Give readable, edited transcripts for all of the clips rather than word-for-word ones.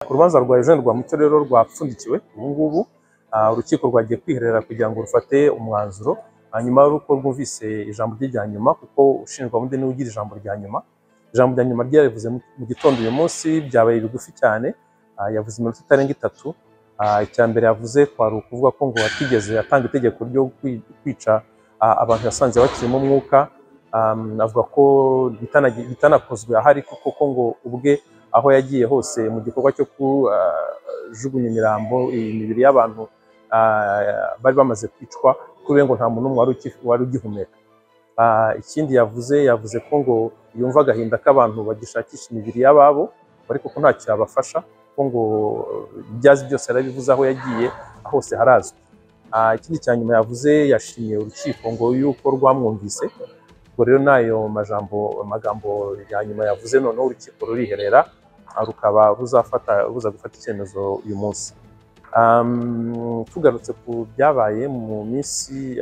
Urubanza rwa Eugene Rwamucyo rero rwapfundikiwe ubu ngubu. Urukiko rwagiye kwiherera kugira ngo rufate umwanzuro, hanyuma uko rwumvise ijambo rye rya nyuma, kuko ushinjwa ubundi niwe ugira ijambo rya nyuma. Ijambo rya nyuma ryarivuze mu gitondo uyu munsi, byabaye bigufi cyane. Yavuze iminota itarenga 3. Icya mbere yavuze kwari ukuvuga ko ngo atigeze atanga itegeko ryo kwica abantu yasanze bakirimo umwuka. Avuga ko bitanakozwe ahari, kuko ko ngo ubwe aho yagiye hose mu gikorwa cyo kujugunya imirambo, imibiri y'abantu bari bamaze kwicwa, kuri we ngo nta muntu n'umwe wari ugihumeka. Ikindi yavuze ko ngo yumva agahinda k'abantu bagishakisha imibiri y'ababo, ariko ko ntacyo yabafasha, ko ngo ibyazi byose yarabivuze, aho yagiye hose harazwi. Ikindi cya nyuma yavuze, yashimiye urukiko ngo yuko rwamwumvise. Ubwo rero n'ayo magambo ya nyuma yavuze, noneho urukiko ruriherera, rukaba ruza gufata icyemezo uyu munsi. Tugarutse ku byabaye mu minsi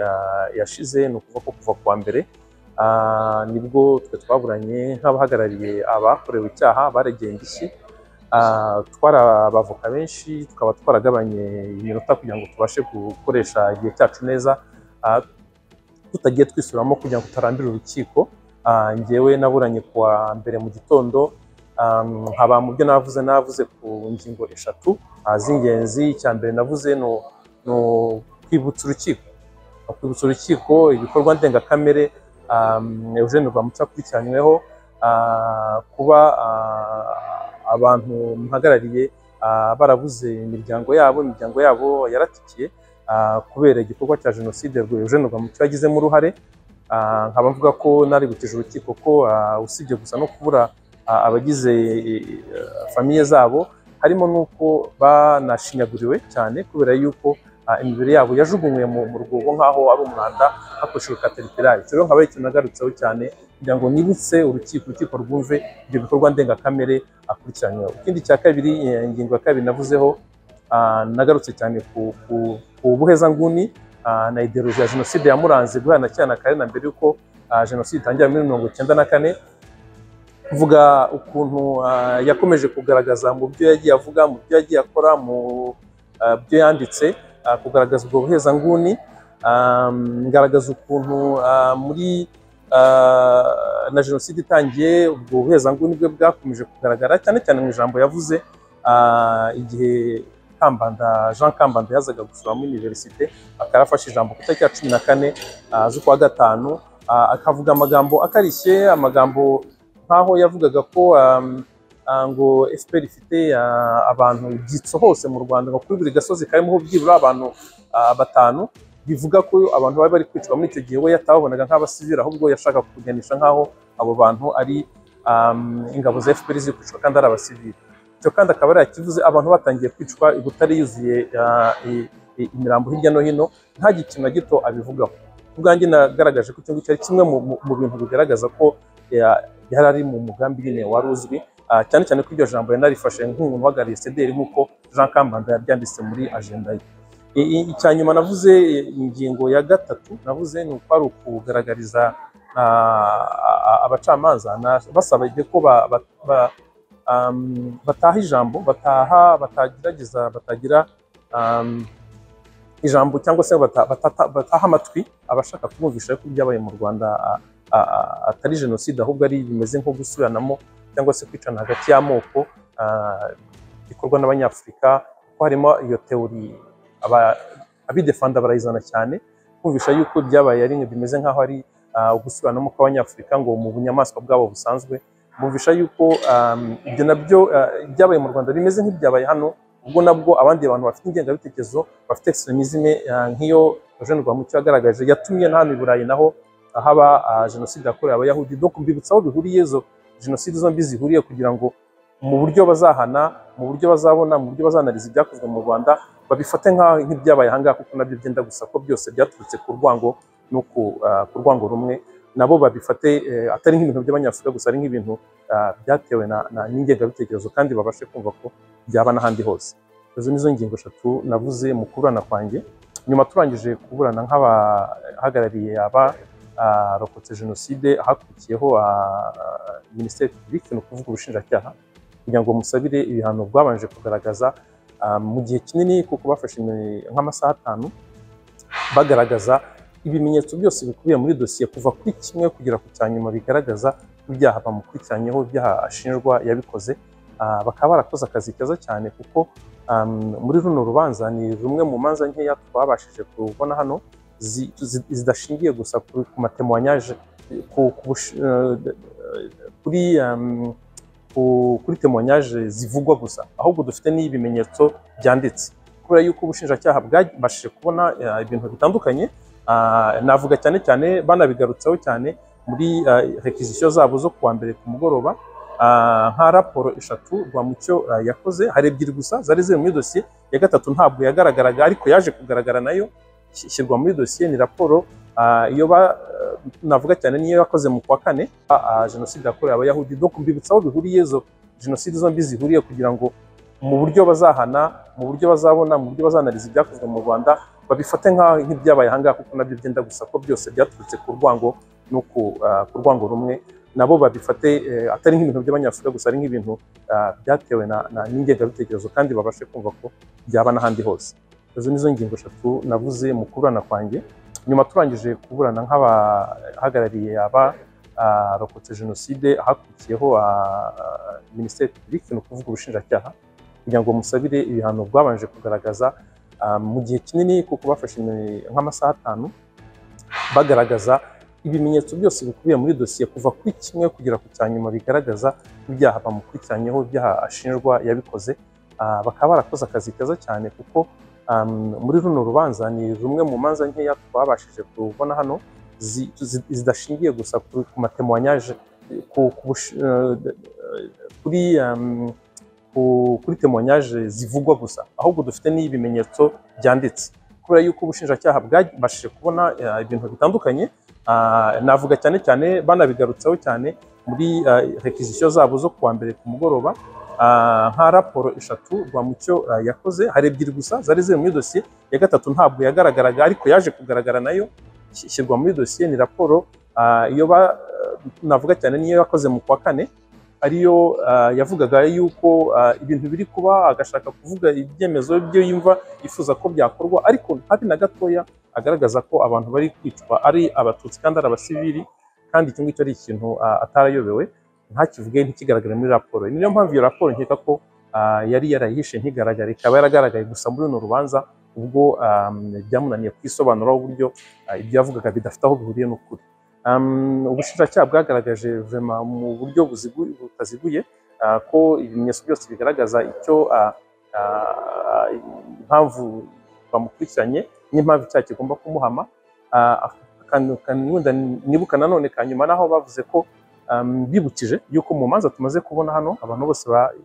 yashize, ni ukuvuga ko kuva kuwa mbere nibwo twe twaburanye nk'abahagarariye abakorewe icyaha baregeye indishyi. Twari abavoka benshi, tukaba twaragabanye iminota kugira ngo tubashe gukoresha igihe cyacu neza, tutagiye twisuramo kugira ngo tutarambire urukiko. Njyewe naburanye kuwa mbere mu gitondo, nkaba mu byo navuze ku ngingo 3 z'ingenzi. Icya mbere navuze ni kwibutsa urukiko ibikorwa ndengakamere Eugene Rwamucyo akurikiranyweho, kuba abantu muhagarariye barabuze imiryango yabo yaratikiye kubera igikorwa cya jenoside Eugene Rwamucyo yagizemo uruhare. Nkaba mvuga ko naribukije urukiko ko usibye gusa no kubura abagize famiye zabo, harimo n'uko banashinyaguriwe cyane kubera yuko imibiri yabo yajugunywe mu rwobo nk'aho ari umwanda hakoreshejwe caterpillar. Rero nkaba ikintu nagarutseho cyane kugira ngo nibutse urukiko rwumve ibyo bikorwa ndengakamere akurikiranyweho. Ikindi cya kabiri, ingingo ya kabiri navuzeho, nagarutse cyane ku buhezanguni na ideologie ya jenoside yamuranze guhera na cyane kare na mbere yuko jenoside itangira muri 1994, kuvuga ukuntu yakomeje kugaragaza mu byo yagiye avuga, mu byo yagiye akora, mu byo yanditse, kugaragaza ubwo buhezanguni. Ngaragaza ukuntu muri na jenoside itangiye ubwo buhezanguni bwe bwakomeje kugaragara cyane cyane mu ijambo yavuze igihe Jean Kambanda yazaga gusura muri universite, akarafashe ijambo ku itariki ya 14 z'ukwa gatanu, akavuga amagambo akarishye, amagambo nkaho yavugaga ko ngo FPR ifite abantu ibyitso hose mu Rwanda, ngo kuri buri gasozi karimo byibura abantu 5, bivuga ko abantu bari bari kwicwa muri icyo gihe we yatababonaga nk'abasivili, ahubwo yashaka kuganisha nkaho abo bantu ari ingabo za FPR ziri kwicwa kandi ari abasivili. Icyo kandi akaba ari yakivuze abantu batangiye kwicwa i Butare yuzuye imirambo hirya no hino, nta gikintu na gito abivugaho. Ubwanjye nagaragaje ko icyo ngicyo ari kimwe mu bintu bigaragaza ko yari ari mu mugambi nyine wari uzwi, cyane cyane ko iryo jambo yanarifashe nk'umuntu uhagarariye CDR nk'uko Jean Kambanda yabyanditse muri agenda ye. Icya nyuma navuze, ingingo ya 3 navuze, ni uko ari ukugaragariza abacamanza basaba ko bataha ijambo, batagerageza, batagira ijambo cyangwa se bataha amatwi abashaka kumvisha ko ibyabaye mu Rwanda atari jenoside, ahubwo ari bimeze nko gusubiranamo cyangwa se kwicana hagati y'amoko bikorwa n'Abanyafurika, ko harimo iyo teori abidefanda barayizana cyane, kumvisha yuko ibyabaye ari bimeze nkaho ari ugusubiranamo kw'Abanyafurika ngo mu bunyamaswa bwabo busanzwe. Bumvisha yuko ibyo nabyo ibyabaye mu Rwanda bimeze nk'ibyabaye hano, ubwo nabwo abandi bantu bafite ingengabitekerezo, bafite extremisme nk'iyo Eugene Rwamucyo yagaragaje, yatumye na hano i Burayi naho haba jenoside yakorewe Abayahudi. Donc mbibutsa aho bihuriye izo jenoside zombi zihuriye, kugira ngo mu buryo bazahana, mu buryo bazabona, mu buryo bazanaliza ibyakozwe mu Rwanda babifate nk'ibyabaye aha ngaha, kuko nabyo byenda gusa, ko byose byaturutse ku rwango no ku rwango rumwe. Nabo babifate atari nk'ibintu by'Abanyafurika gusa, ari nk'ibintu byatewe n'ingengabitekerezo, kandi babashe kumva ko byaba n'ahandi hose. Izo nizo ngingo 3 navuze mu kuburana kwanjye. Nyuma turangije kuburana nk'abahagarariye abarokotse jenoside, hakurikiyeho Minisiteri Publique, ni ukuvuga ubushinjacyaha. kugira ngo musabire ibihano bwabanje kugaragaza mu gihe kinini, kuko bafashe nk'amasaha 5 bagaragaza ibimenyetso byose bikubiye muri dosiye kuva kuri kimwe kugera ku cya nyuma bigaragaza ibyaha bamukurikiranyeho, ibyaha ashinjwa yabikoze. Bakaba barakoze akazi keza cyane, kuko muri runo rubanza ni rumwe mu manza nkeya twabashije kubona hano zidashingiye gusa ku matemoignage, kuri témoignage zivugwa gusa, ahubwo dufite n'ibimenyetso byanditse, kubera yuko ubushinjacyaha bwabashije kubona ibintu bitandukanye. Navuga cyane cyane banabigarutseho cyane muri réquisition zabo zo kuwa mbere ku mugoroba, nka raporo 3 Rwamucyo yakoze. Hari 2 gusa zari ziri muri dosiye, ya 3 ntabwo yagaragaraga, ariko yaje kugaragara nayo ishyirwa muri dosiye. Ni raporo iyo navuga cyane niyo yakoze mu kwa 4, jenoside yakorewe Abayahudi. Donc mbibutsa aho bihuriye, izo jenoside zombi zihuriye, kugira ngo mu buryo bazahana, mu buryo bazabona, mu buryo bazanaliza ibyakozwe mu Rwanda, babifate nk'ibyabaye ahangaha, kuko nabyo byenda gusa, ko byose byaturutse ku rwango no ku rwango rumwe. Nabo babifate atari nk'ibintu by'Abanyafurika gusa, ari nk'ibintu byatewe n'ingengabitekerezo, kandi babashe kumva ko byaba n'ahandi hose. Izo nizo ngingo 3 navuze mu kuburana kwanjye. Nyuma turangije kuburana nk'abahagarariye abarokotse jenoside, hakurikiyeho Minisiteri Publique, ni ukuvuga ubushinjacyaha, kugira ngo musabire ibihano bwabanje kugaragaza mu gihe kinini, kuko bafashe nk'amasaha 5 bagaragaza ibimenyetso byose bikubiye muri dosiye kuva kuri kimwe kugera ku cya nyuma bigaragaza ibyaha bamukurikiranyeho, ibyaha ashinjwa yabikoze. Bakaba barakoze akazi keza cyane, kuko muri runo rubanza ni rumwe mu manza nkeya twabashije kubona hano zidashingiye gusa ku matemoignage, kuri témoignage zivugwa gusa, ahubwo dufite n'ibimenyetso byanditse, kubera yuko ubushinjacyaha bwabashije kubona ibintu bitandukanye. Navuga cyane cyane banabigarutseho cyane muri réquisition zabo zo kuwa mbere ku mugoroba, nka raporo 3 Rwamucyo yakoze. Hari 2 gusa zari ziri muri dosiye, ya 3 ntabwo yagaragaraga, ariko yaje kugaragara nayo ishyirwa muri dosiye. Ni raporo iyo navuga cyane niyo yakoze mu kwa 4, ariyo yavugaga yuko ibintu biri kuba, agashaka kuvuga ibyemezo byo yumva yifuza ko byakorwa, ariko habe na gatoya agaragaza ko abantu bari kwicwa ari Abatutsi kandi ari abasivili, kandi icyo ngicyo ari ikintu atarayobewe, ntakivuge, ntikigaragare muri raporo. Niyo mpamvu iyo raporo nkeka ko yari yarayihishe ntigaragare, ikaba yaragaragaye gusa muri runo rubanza ubwo byamunaniye kwisobanuraho uburyo ibyo yavugaga bidafite aho bihuriye n'ukuri. Ubushinjacyaha bwagaragaje vraiment mu buryo butaziguye ko ibimenyetso byose bigaragaza icyo impamvu bamukurikiranye n'impamvu icyaha kigomba kumuhama. Nibuka nanone kanyuma naho bavuze ko bibukije yuko mu manza tumaze kubona hano abantu bose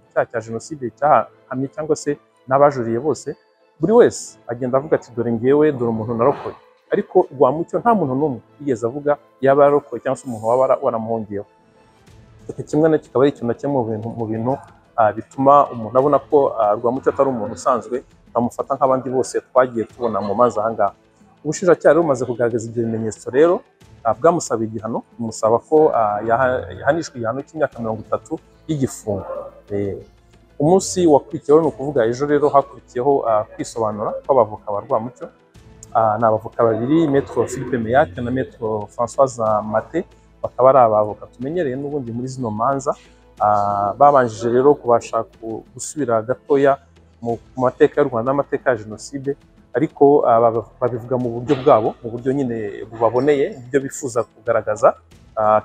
icyaha cya jenoside cyahamye cyangwa se n'abajuriye bose, buri wese agenda avuga ati dore ngewe, dore umuntu narokoye. Ariko Rwamucyo nta muntu n'umwe yigeze avuga yaba yarokoye cyangwa se umuntu waba waramuhungiyeho. Kimwe na kikaba ari ikintu kimwe mu bintu bituma umuntu abona ko Rwamucyo atari umuntu usanzwe, bamufata nk'abandi bose twagiye tubona mu manza aha ngaha. Ubushinjacyaha rero bumaze kugaragaza ibyo bimenyetso rero, bwamusaba igihano, bumusaba ko yahanishwa igihano cy'imyaka 30 y'igifungo. Umunsi wakurikiyeho, ni ukuvuga ejo rero, hakurikiyeho kwisobanura kw'abavoka ba Rwamucyo. Ni abavoka babiri, Maître Philippe Meilhac na Maître Françoise Maté, bakaba ari abavoka tumenyereye n'ubundi muri zino manza. Babanjije rero kubasha gusubira gatoya mu mateka y'u Rwanda n'amateka ya jenoside, ariko babivuga mu buryo bwabo, mu buryo nyine bubaboneye, ibyo bifuza kugaragaza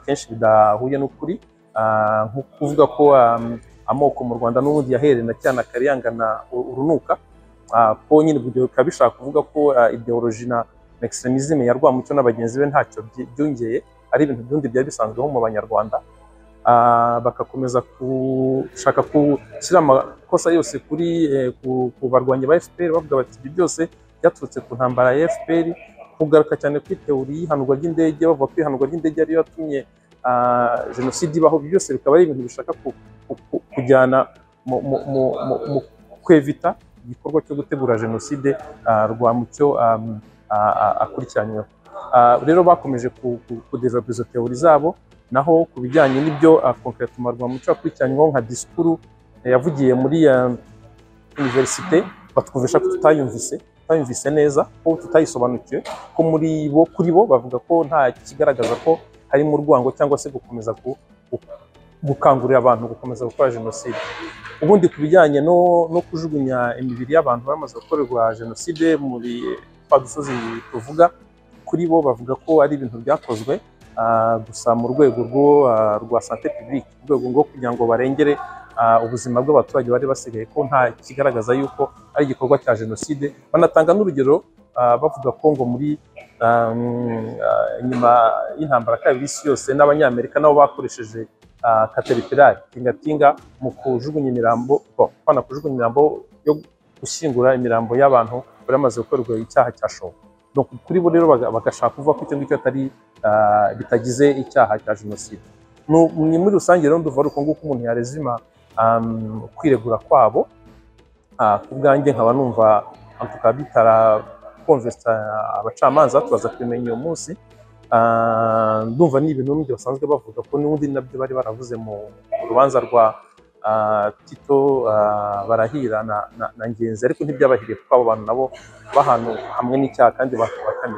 kenshi bidahuye n'ukuri, nko kuvuga ko amoko mu Rwanda n'ubundi yahereye na cyane akariyangana urunuka, ko nyine bikaba bishaka kuvuga ko ideologie na extremisme ya Rwamucyo na bagenzi be ntacyo byongeye, ari ibintu byundi byari bisanzweho mu Banyarwanda. Bakakomeza gushaka gushyira amakosa yose kuri ku barwanyi ba FPR, bavuga bati ibyo byose byaturutse ku ntambara ya FPR, kugaruka cyane kuri teori y'ihanurwa ry'indege, bavuga ko ihanurwa ry'indege ariyo yatumye jenoside ibaho. Byose bikaba ari ibintu bishaka kujyana mu kwevita igikorwa cyo gutegura jenoside Rwamucyo akurikiranyweho. Rero bakomeje kudevelopa izo teori zabo. Naho ku bijyanye n'ibyo concrètement Rwamucyo akurikiranyweho nka disikuru Yavugiye muri université, batwumvisha ko tutayumvise neza, ko tutayisobanukiwe, ko muri bo, kuri bo bavuga ko nta kigaragaza ko harimo urwango cyangwa se gukomeza gukangurira abantu gukomeza gukora jenoside. Ubundi ku bijyanye no kujugunya imibiri y'abantu bamaze gukorerwa jenoside muri twa dusozi tuvuga, kuri bo bavuga ko ari ibintu byakozwe gusa mu rwego rwa santé publique, mu rwego rwo kugira ngo barengere ubuzima bw'abaturage bari basigaye, ko nta kigaragaza yuko ari igikorwa cya jenoside. Banatanga n'urugero, bavuga ko ngo muri nyuma y'intambara kabiri y'isi yose, n'Abanyamerika nabo bakoresheje caterpillar, tingatinga, mu kujugunya imirambo, bon, bana kujugunya imirambo yo gushyingura imirambo y'abantu bari bamaze gukorerwa icyaha cya Shoah. Donc kuri bo rero bagashaka kuvuga ko icyo ngicyo atari bitagize icyaha cya jenoside. Ni muri rusange rero ndumva ari uko nguko umuntu yarezima kwiregura kwabo. Ku bwanjye nkaba numva tukaba bitarakonvesa abacamanza, turaza kubimenya uyu munsi. Ndumva ni ibintu n'ubundi basanzwe bavuga, ko n'ubundi nabyo bari baravuze mu rubanza rwa Tito Barahira na Ngenzi, ariko ntibyabahiriye kuko abo bantu nabo bahantu hamwe n'icyaha kandi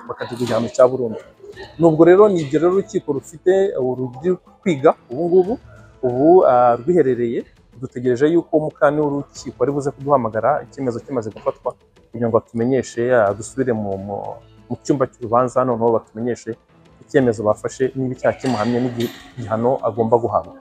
bakatirwa igihano cya burundu. Nubwo rero ni ibyo rero urukiko rufite ubu ruri kwiga ubu ngubu, ubu rwiherereye, dutegereje yuko umukarani w'urukiko ari buze kuduhamagara icyemezo kimaze gufatwa, kugira ngo atumenyeshe, dusubire mu cyumba cy'urubanza, noneho batumenyeshe icyemezo bafashe, niba icyaha kimuhamye n'igihano agomba guhabwa.